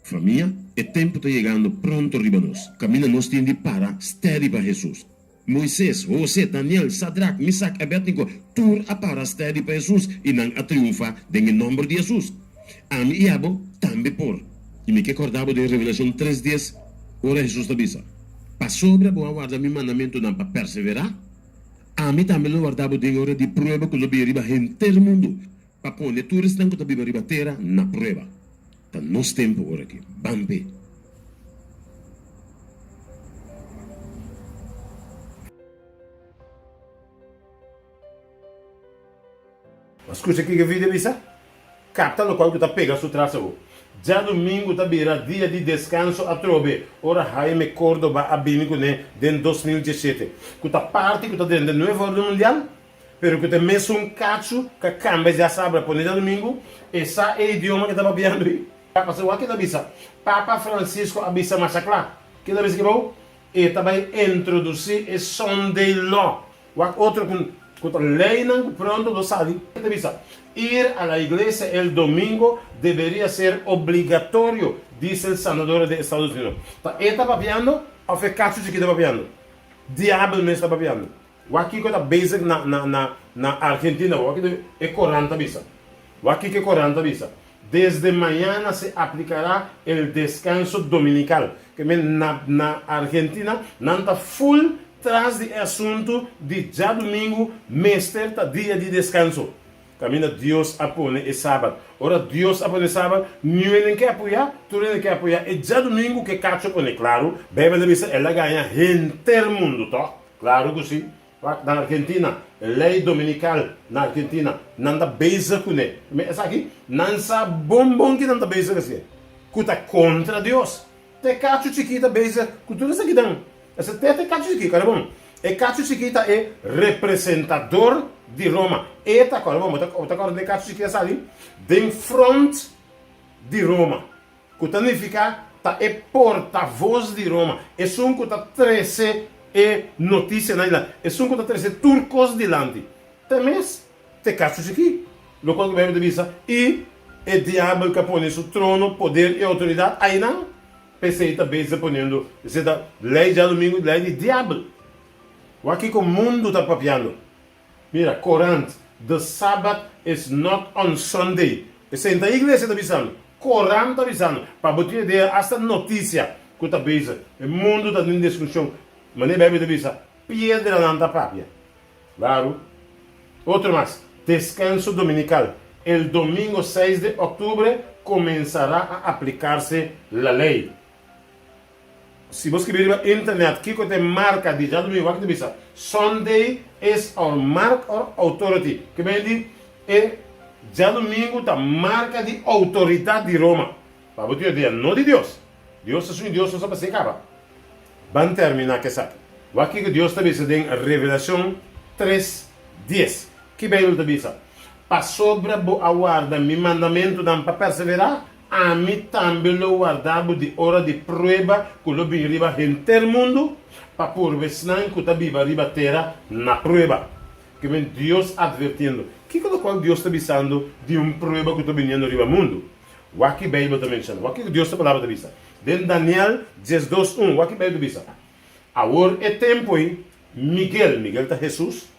Famia, e tempu ta yegando pronto riba nos, kaminda nos tin di para steady pa Hesus. Moises, Hose, Daniel, Sadrak, Misak, Abednego, tur a para steady pa Hesus i nan a triunfá den e nòmber di Hesus. Ami i abo tambe por. I mi ke kòrda bo den Revelashon tres dies, ora Hesus ta bisa, Pasobra bo a warda mi mandamentunan pa perseverá, ami tambe lo warda bo den e ora di prueba ku lo bini riba henter mundu, Pa pone tur esnan ku ta biba riba tera na prueba. Ta nos tempu ora aki. Ban p'e! Bo a skucha kiko e video a bisa? Kapta lokual ku ta pega su tras awo. Djadumingu ta bira dia di deskanso atrobe ora Jaime Cordoba a bini kuné den 2017, ku ta parti ku ta drenta Nuevo Orden Mundial. Pero ku ta e mesun kachu ka kambia djasabra pone djadumingu, e sa e idioma ke ta papiando ei. Pasa wak ke ta bisa. Papa Francisco a bisa masha kla. Ke ta bisa kibou? E ta bai introdusí e Sunday Law. Wak otro ku ku ta leinan ku pronto lo sali. Ke ta bisa? Ir a la iglesia el domingo deberia ser obligatorio, dice el sanadora de Estados Unidos. Ta e ta papiando of e kachu chikí ta papiando? Diabel mes ta papiando. Wak kiko ta bezig na na na na Argentina, wak kiko e korant ta bisa. Wak kiko e korant ta bisa. Desde mañana se aplicará el descanso dominical. Ke men na na Argentina nan ta full tras di e asuntu di djadumingu mester ta dia di descanso. Kaminda Dios a pone e Sabat. Ora Dios a pone e Sabat, niun hende ke apoyá, tur hende ke apoyá e djadumingu ke kacho pone. Klaru, Beibel ta bisa el a gaña henter mundu, tòg? Klaru ku si. Wak, na Argentina, lei dominikal na Argentina, nan ta bezig kuné. Me esaki, nan sa bon bon ki nan ta bezig hasié, ku ta kontra Dios. Te kachu chikí ta bezig ku tur esakinan. Ese te te kachu chikí, kòrda bon, e kachu chikí ta e representador di Roma. E ta, kòrda bon, bo ta bo ta kòrda den e kachu chikí a sali den front di Roma. Ku ta nifiká ta e portavos di Roma, esun ku ta trese e notisianan dilanti, esun ku ta trese tur kos dilanti. Te mes te kachu chikí, lokual ku Beibel ta bisa, i e diabel ku a pone su trono, poder i outoridat einan, p'esei ta bezig poniendo, esei ta lei djadumingu, lei di diabel. Wak kiko mundu ta papiando. Mira, korant, The Sabbath is not on Sunday. Esei no ta iglesia ta bisando, korant ta bisando. Pa bo tin idea, asta notisia ku ta bezig, e mundu ta den diskushon. Manera Beibel ta bisa, piedranan ta papia. Klaru. Otro mas, deskanso dominikal. El domingo seis de octubre komensará a aplikarse la lei. Si bo skribi riba internet kiko ta e marka di djadumingu wak ta bisa Sunday is our mark or authority ke men di e djadumingu ta marka di outoridat di Roma pa bo tin idea no di Dios Dios ta suña Dios nos a pas'e kaba ban termina ku esaki wak kiko Dios ta bisa den Revelashon tres dies ki Beibel ta bisa pasobra bo a warda mi mandamentunan pa perseverá Ami tambe lo warda bo di ora di prueba ku lo bin riba henter mundu, pa purba esnan ku ta biba riba tera na prueba. Ke men Dios atvertiendo. Kiko lokual Dios ta bisando di un prueba ku ta biniendo riba mundu? Wak ki Beibel ta menshona. Wak kiko Dios ta palabra ta bisa. Den Daniel 12 un, wak ki Beibel ta bisa. Awor e tempu ei, Miguel, Miguel ta Hesus,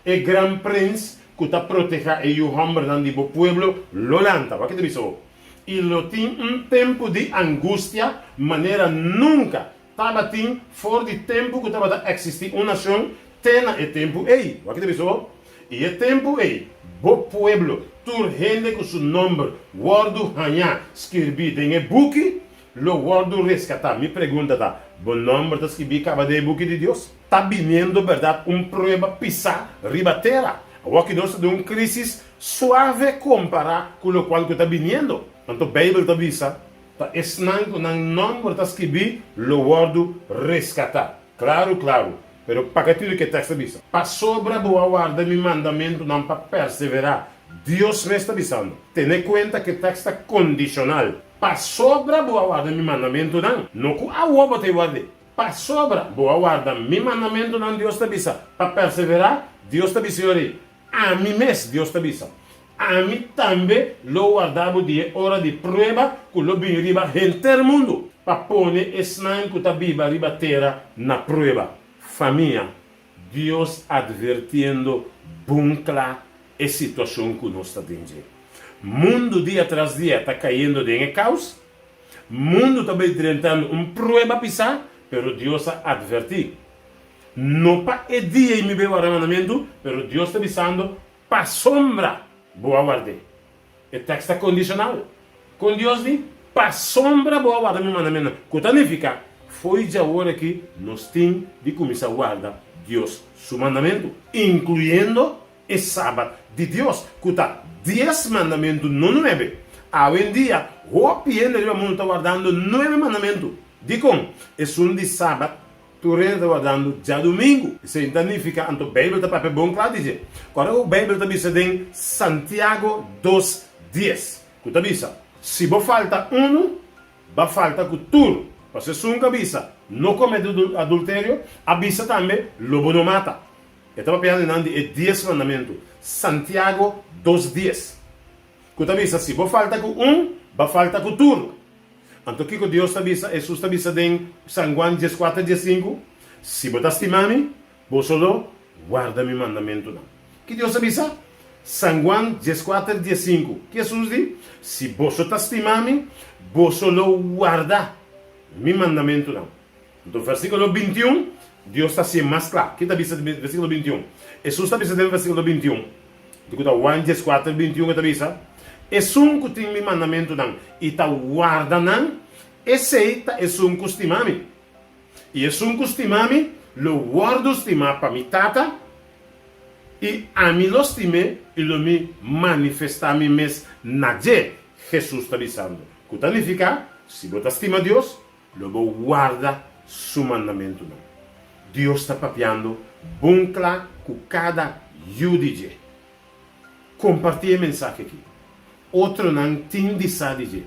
E gran prins ku ta protehá e yu hòmbernan di bo pueblo lo lanta, wak e ta bisa bo, i lo tin un tempu di angustia manera nunka tabatin for di tempu ku tabata eksistí un nashon te na e tempu ei, wak e ta bisa bo, i e tempu ei bo pueblo, tur hende ku su nòmber wòrdu hañá skirbí den e buki, Lo wòrdu reskatá. Mi pregunta ta, bo nòmber ta skibí kaba den e buki di Dios? Ta biniendo bèrdat un prueba pisá riba tera. Awor ki nos ta den un krísis suave kompará ku lokual ku ta biniendo. Anto Beibel ta bisa, Ta esnan ku nan nòmber ta skibí lo wòrdu reskatá. Klaru, klaru. Pero pakatido ke tèks ta bisa? Pasobra bo a warda mi mandamentunan pa perseverá. Dios mes ta bisando. Tene kuenta ke tèks ta kondishonal. Pasobra bo a warda mi mandamentunan. No ku awor bo ta e ward'é. Pasobra bo a warda mi mandamentunan, Dios ta bisa, pa perseverá, Dios ta bisa yori, Ami mes, Dios ta bisa, ami tambe lo warda bo di e ora di prueba ku lo bini riba henter mundu, pa pone esnan ku ta biba riba tera na prueba. Famia, Dios advertiendo bon kla e situashon ku nos ta den dje. Mundu dia tras dia ta kayendo den e kaos, mundu ta bai drentando un prueba pisá, pero Dios a advertí. No pa e dia ei mi bai warda mandamentu, pero Dios ta bisando, Pasobra bo a ward'é. E tekst ta kondishonal. Kon Dios di, Pasobra bo a warda mi mandamentunan, ku ta nifiká, fo'i djawor aki nos tin di kuminsá warda Dios su mandamentu, inkluyendo e Sabat di Dios, ku ta dies mandamentu, no nuebe. Awendia, hopi hende riba mundu ta wardando nuebe mandamentu. Dikon? Esun di Sabat Tur hende ta wardando djadumingu. Esei ta nifiká anto Beibel ta papia bon kla di dje. Kòrda ku Beibel ta bisa den Santiago dos dies, ku ta bisa, Si bo falta unu, ba falta ku tur. Pasobra esun ku a bisa, No komete adulterio, a bisa tambe, Lo bo no mata. E ta papiando nan di e dies mandamentu. Santiago dos dies. Ku ta bisa, si bo falta ku un, bo a falta ku tur. Anto kiko Dios ta bisa, Hesus ta bisa den San Juan dieskuater diesinku, Si bo ta stima mi, boso lo warda mi mandamentunan. Ki Dios a bisa? San Juan dieskuater diesinku, Ki Hesus di? Si boso ta stima mi, boso lo warda mi mandamentunan. Anto versíkulo bintiun, Dios ta hasié mas kla. Ki ta bisa den versíkulo bintiun? Hesus ta bisa den versíkulo bintiun, di ku ta Juan dieskuater bintiun, e ta bisa, Esun ku tin mi mandamentunan i ta warda nan, esei ta esun ku stima mi. I esun ku stima mi lo wòrdu stimá pa mi Tata, i ami lo stim'é i lo mi manifestá mi mes na dje, Hesus ta bisando. Ku ta nifiká, si bo ta stima Dios, Lo bo warda su mandamentunan. Dios ta papiando bon kla ku kada yu di dje. Kompartí e mensahe aki. Otronan tin di sa di dje.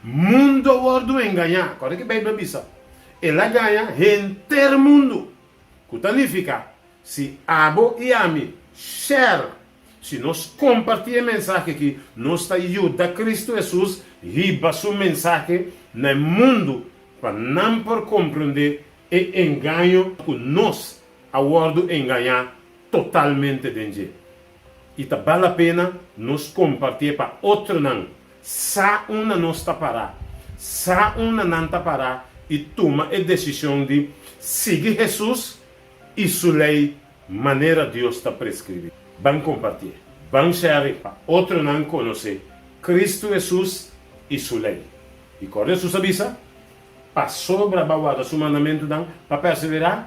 Mundu a wòrdu engañá. Kòrda ke Beibel a bisa? El a gaña henter mundu. Ku ta nifiká, si abo i ami share, si nos kompartí e mensahe aki, nos ta yuda Kristu Hesus hiba su mensahe na e mundu pa nan por komprondé e engaño ku nos a wòrdu engañá totalmente den dje. I ta bal la pena nos kompartié pa otronan sa unda nos ta pará, sa unda nan ta pará i tuma e desishon di sigui Hesus i su lei manera Dios ta preskribí. Ban kompartié, ban share pa otronan konosé Kristu Hesus i su lei. I kòrda Hesus a bisa, Pasobra bo a warda su mandamentunan pa perseverá,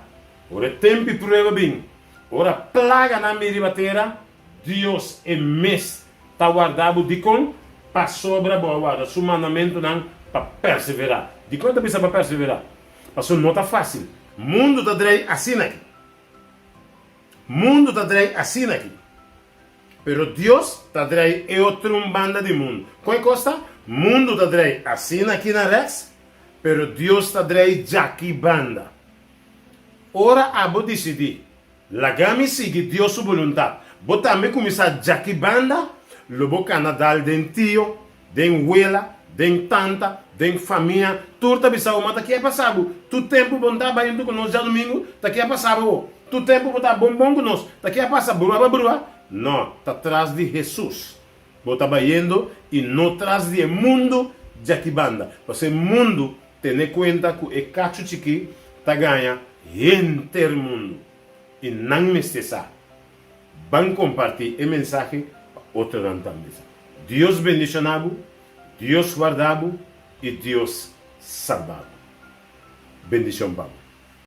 ora e tempu i prueba bin, ora plaganan bin riba tera, Dios e mes ta warda bo. Dikon? Pasobra bo a warda su mandamentunan pa perseverá. Dikon e ta bisa pa perseverá? Pasobra no ta fásil. Mundu ta drei asina aki. Mundu ta drei asina aki. Pero Dios ta drei e otro un banda di mundu. Kon e kos ta? Mundu ta drei asina aki na rèks, pero Dios ta drei djaki banda. Ora abo disidí Laga mi sigui Dios su boluntat. Bo tambe kuminsá djaki banda, lo bo kana dal den tio, den wela, den tanta, den famia, tur ta bisa bo, ma ta ke a pasa bo? Tur tempu bo no ta bai huntu ku nos djadumingu? Ta ke a pasa bo bo? Tur tempu bo ta bon bon ku nos? Ta ke a pasa brua pa brua? No, ta tras di Hesus bo ta bayendo i no tras di e mundu djaki banda, pasobra e mundu Tene kuenta ku e kachu chikí ta gaña henter mundu i nan mester sa. Ban kompartí e mensahe pa otronan tambe sa. Dios bendishoná bo, Dios warda bo i Dios salba bo. Bendishon pa bo.